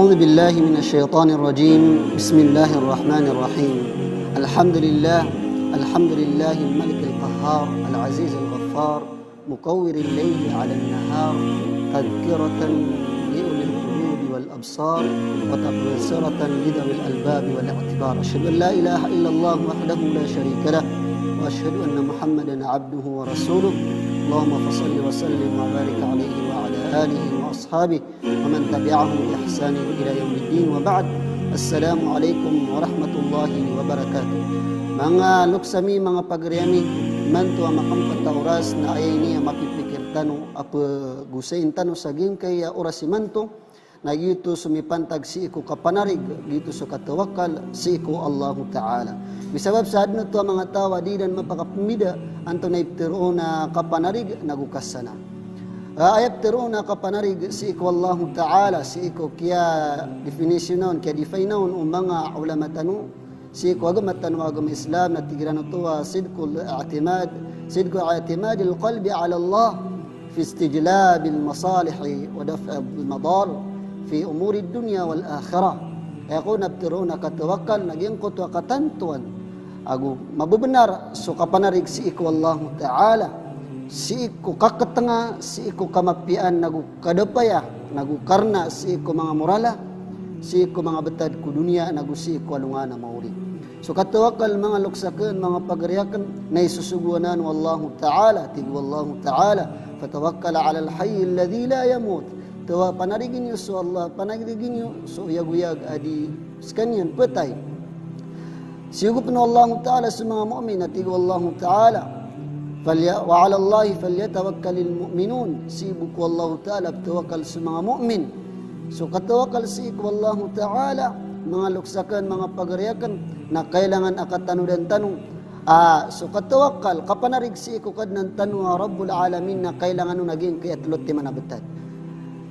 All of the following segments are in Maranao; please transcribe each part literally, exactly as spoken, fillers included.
أعوذ بالله من الشيطان الرجيم. بسم الله الرحمن الرحيم. الحمد لله. الحمد لله الملك القهار العزيز الغفار مكور الليل على النهار تذكرة لأولي القلوب والأبصار وتبصرة لذوي الألباب والاعتبار. أشهد أن لا إله إلا الله وحده لا شريك له وأشهد أن محمدا عبده ورسوله. اللهم فصل وسلم وبارك عليه وعلى آله وأصحابه ومن تبعهم بإحسان إلى يوم الدين وبعد. السلام عليكم ورحمة الله وبركاته. Manga loks ami, manga pagari ami, imanto a makempet a oras na aya ini a mapipikir tano a pegosayin tano sa giyangkaya oras imanto, na giyoto so mipantag sii ko kapanarig, giyoto so katawakkal sii ko Allahu Ta'ala. Misabap sa aden oto a manga taw a di iran mapakapembida antonaa i petero on a kapanarig nago kasana. Ah, aya petero on a kapanarig sii ko Allahu Ta'ala, sii ko kiya-definition on, kiya-define on o manga ulama tano sii ko agama tano a agama Islam, na tig iran oto a sidqul i'timad, sidqu i'timadil qalbi ala Allah fi istijlabil masalihi wa daf'il madar fi umurid dunya wal akhirah. Aya kon a petero on a katawakkal na giyangkoto a katantoan ago mabebenar so kapanarig sii ko Allahu Ta'ala, sii ko kaketenga, sii ko kamapiyaan, nago kadapaya, nago karna sii ko manga morala, sii ko manga betad ko doniya, nago sii ko alongan a maori. So katawakkal, manga loks aken, manga pagari aken, na isosogoan anan o Allahu Ta'ala, tig o Allahu Ta'ala, "Fatawakkal alal hayyil ladhi la yamut." Tawa, panarigi niyo so Allah, panarigi niyo so oyagoyag a di sekaniyan petay. Siyogopen o Allahu Ta'ala so manga mu'min, a tig o Allahu Ta'ala, "Falya-, wa 'alallahi falyatawakkalil mu'minun." Sii bo ko Allahu Ta'ala petawakkal so manga mu'min. So katawakkal sii ko Allahu Ta'ala, manga loks aken, manga pagari aken, na kailangan a katanodan tano. Ah, so katawakkal, kapanarig sii ko Kadnan tano a Rabbul Alamin na kailangan on a giyangkaya telo timan a betad.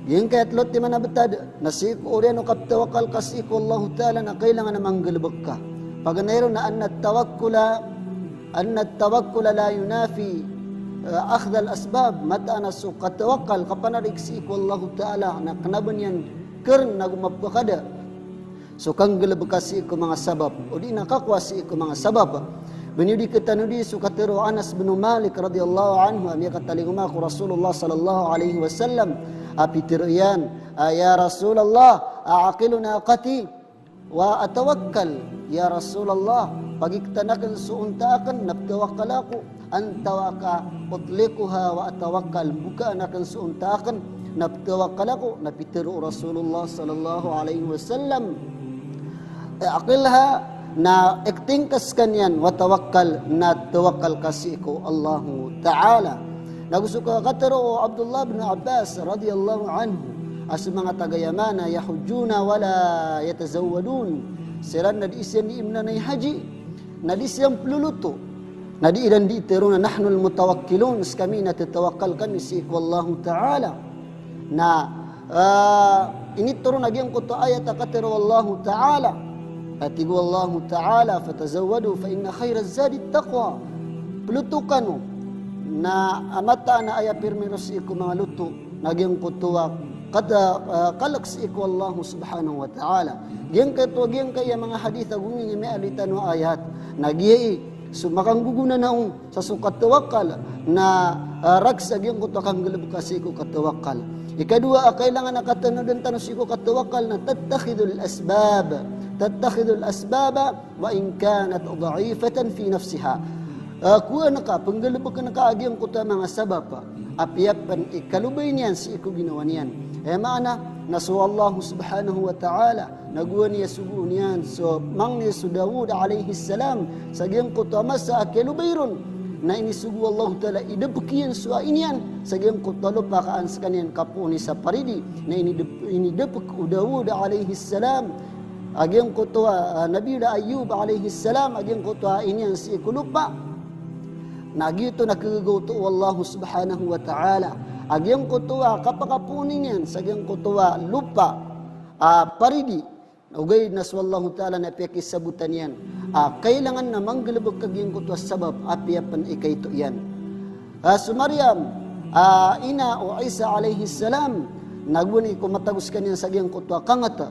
Giyangkaya telo timan a betad, na sii ko oriyan o kapetawakkal ka sii ko Allahu Ta'ala na kailangan a manggalebek ka. Paganay ron na anna tawakkula, anna tawakkula la yunafi, eh, akhdhal asbab, mataan a so katawakkal, kapanarig sii ko Allahu Ta'ala, na kena ba niyan keren ago mapekada so kanggalebeka sii ko manga sabap, odi na kakowa sii ko manga sabap. Beniyo di ketanodi so katero o Anas bin Malik radhiyallahu anhu, a miyakatalingoma ko Rasulullah sallallahu alaihi wasallam, a pitero iyan, a, "Ya Rasulullah, a'aqilu naqati wa atawakkal." Ya Rasulullah, pagiktan aken so onta aken, na petawakkal ako. Antawa ka utliquha wa atawakkal, bokaan aken so onta aken, na petawakkal ako, na pitero o Rasulullah sallallahu alaihi wasallam, "A'qilha," na ikting ka sekaniyan, "wa tawakkal," na tawakkal ka sii ko Allahu Ta'ala. Nago so katero o Abdullah bin Abbas radhiyallahu anhu, a so manga taga Yaman a yahujjuna wa la yatazawwadun. Siran na di siran di imananay haji, na di siran peloloto. Na di iran di tero na, "Nahnul mutawakkilun," sekami na tetawakkal kami sii ko Allahu Ta'ala. Na, ah, initero na giyangkoto a ayat a katero o Allahu Ta'ala. A tig o Allahu Ta'ala, "Fatazawwadu fa inna khairaz zadi taqwa." Peloto kano, na a mataan a aya pirmiro sii ko manga loto na giyangkoto a kata, ah, kalek sii ko Allahu Subhanahu wa Ta'ala. Giyangkoto, giyangkaya manga hadith ago giyangkaya miyaaloy tano a ayat, na giya i so makanggogona na on sa so katawakkal na, ah, rakhs a giyangkoto a kanggalebeka sii ko katawakkal. Ikadowa a kailangan a katanodan tano sii ko katawakkal na tattakhidhul asbab. Tattakhidhul asbaba wa in kanat dha'ifatan fi nafsiha. Ah, kowaan ka, penggalebeken ka a giyangkoto a manga sabap, apiya pen i kalobay niyan sii ko ginawa niyan. Aya maana na so Allah Subhanahu wa Ta'ala, na gowani a sogoon iyan so mangni so Daud alayhis salam sa giyangkoto a masa a kiyalobay ron. Na inisogo o Allahu Ta'ala, idepek iyan so ai niyan sa giyangkoto a lopa ka an sekaniyan kapooni sa paridi. Na inidep-, inidepek o Daud alayhis salam a giyangkoto a, ah, Nabiyullah Ayyub alayhis salam, a giyangkoto a ai niyan sii ko lopa. Na giyoto na kegagaw oto o Allah Subhanahu wa Ta'ala a giyangkoto a kapakapooni niyan sa giyangkoto a lopa a paridi. Ogaid na so Allahu Ta'ala na piyakisabotan iyan a kailangan na manggalebek ka giyangkoto a sabap, apiya pen i kaito iyan. Ah, so Maryam, ah, ina o Isa alayhis salam, Na gowani ko matago skaniyan sa giyangkoto a kangat a,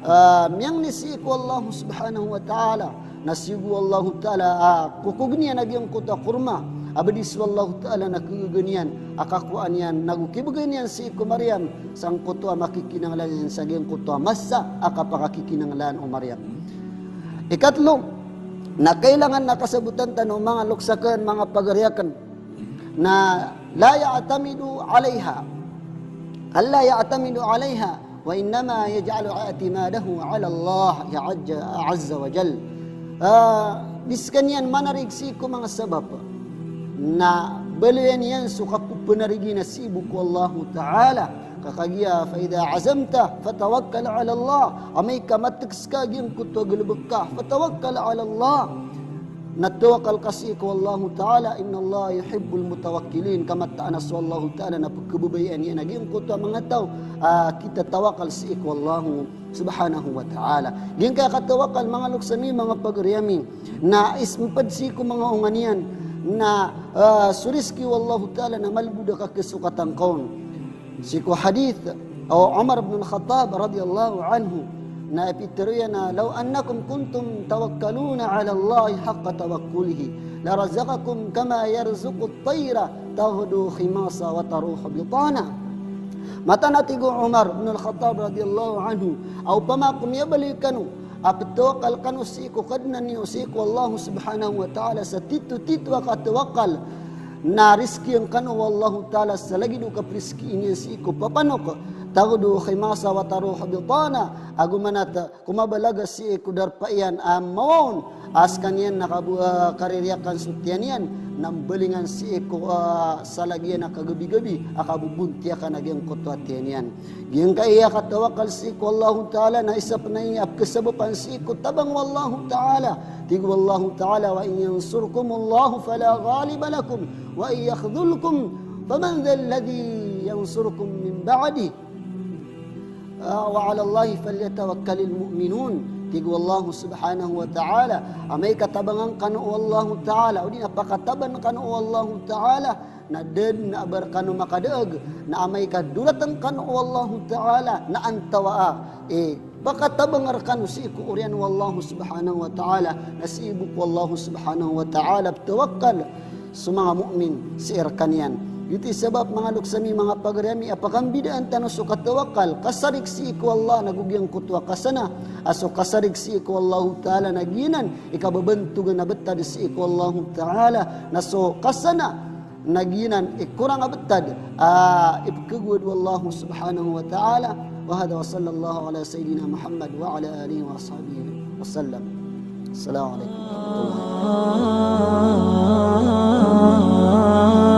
a, miyangni sii ko Allah subhanahu wa ta'ala. Na sii ko Allah ta'ala a kokogn iyan a giyangkoto a korma a bdi so Allah ta'ala na kegegen iyan a kakowaan iyan, nago kibegay niyan sii ko Maryam sangkoto a makikinanglan iyan sa giyangkoto a masa a kapakakikinanglan o Maryam. Ikatlo, na kailangan na kasabotan tano manga loks akn, manga pagari akn, na la ya'tamidu alayha. Alla ya'tamidu alayha, wa innama yaj'alu i'timadahu ala Allah azza, azza wa jal. Ah, di skaniyan manarig sii ko manga sabap. Na baloyan iyan so kapepanarigi na sii bo ko Allahu ta'ala. Ka kagiya, fa idha azamta fatawakkal ala Allah. Amay ka matgs ka giyangkoto a galbk ka, fatawakkal ala Allah. Na tawakal ka sii ko Allahu ta'ala, innallaha yuhibbul mutawakkilin. Ka mataan a so Allahu ta'ala na pkhababayaan iyan a giyangkoto a manga taw a kitatawakal sii ko Allahu subhanahu wa ta'ala. Giyangkaya katawakal, manga loks ami, manga pagari ami, na ismpd sii ko manga onga niyan na, ah, so rizki o Allahu ta'ala na malbod a kakesokatan ka on. Sii ko hadith o Umar ibn al-Khattab radiyallahu anhu, na ipitharo iyan a, "Law annakum kuntum tawakkaluna ala Allahi haqqa tawakkulihi, larazaqakum kama yarzuqut tayra taghdu khimasa wa taruhu bitana." Mataan a tig o Umar ibn al-Khattab radiyallahu anhu, a opama ko miyabaloy kano a ptawakal kano sii ko Kadnan iyo, sii ko Allah subhanahu wa ta'ala, sa titho-titho a katawakal, na rizkian kano o Allahu ta'ala sa lagid o kaprizkii niyan sii ko papanok. Taghdu khimasa wa taruhu bitana, ago manat ko mabalaga sii ko darpa iyan a mawaon a skaniyan na kabo-, ah, kaririyakan so tiyan iyan, na mbalingan sii ko, ah, salagi iyan a kagabi-gabi a kabobontiyakan a giyangkoto a tiyan iyan. Giyangkaya katawakal sii ko Allahu ta'ala na isa pn aya a pkhasabapan sii ko tabang o Allahu ta'ala. Tig o Allahu ta'ala, "Wa in yansurkumullahu fala ghaliba lakum, wa in yakhdhulkum faman dhal ladhi yansurukum min ba'dih." Ah, "Wa 'alallahi falyatawakkalil mu'minun." Tig o Allahu subhanahu wa ta'ala, amay ka tabangan kano o Allahu ta'ala, odi na pakataban kano o Allahu ta'ala, na da dn a ba rkano makadaag, na amay ka dolatn kano o Allahu ta'ala, na antawaa i pakatabang rkano sii ko oriyan o Allahu subhanahu wa ta'ala, na sii bo ko Allahu subhanahu wa ta'ala ptawakal so manga mu'min sii rkaniyan. Giyoto i sabap, manga loks ami, manga pagari ami, a pakambidaan tano so katawakal, kasarig sii ko Allah, nago giyangkoto a kasana, a so kasarig sii ko Allahu ta'ala na giyanan i kababantogan a btad sii ko Allahu ta'ala, na so kasana na giyanan i korang a btad a ipkhagowad o Allahu subhanahu wa ta'ala. Wa hadha wa sallallahu ala sayyidina Muhammad wa ala alihi wa sahbihi wa sallam. Assalamu alaikum warahmatullahi wabarakatuh.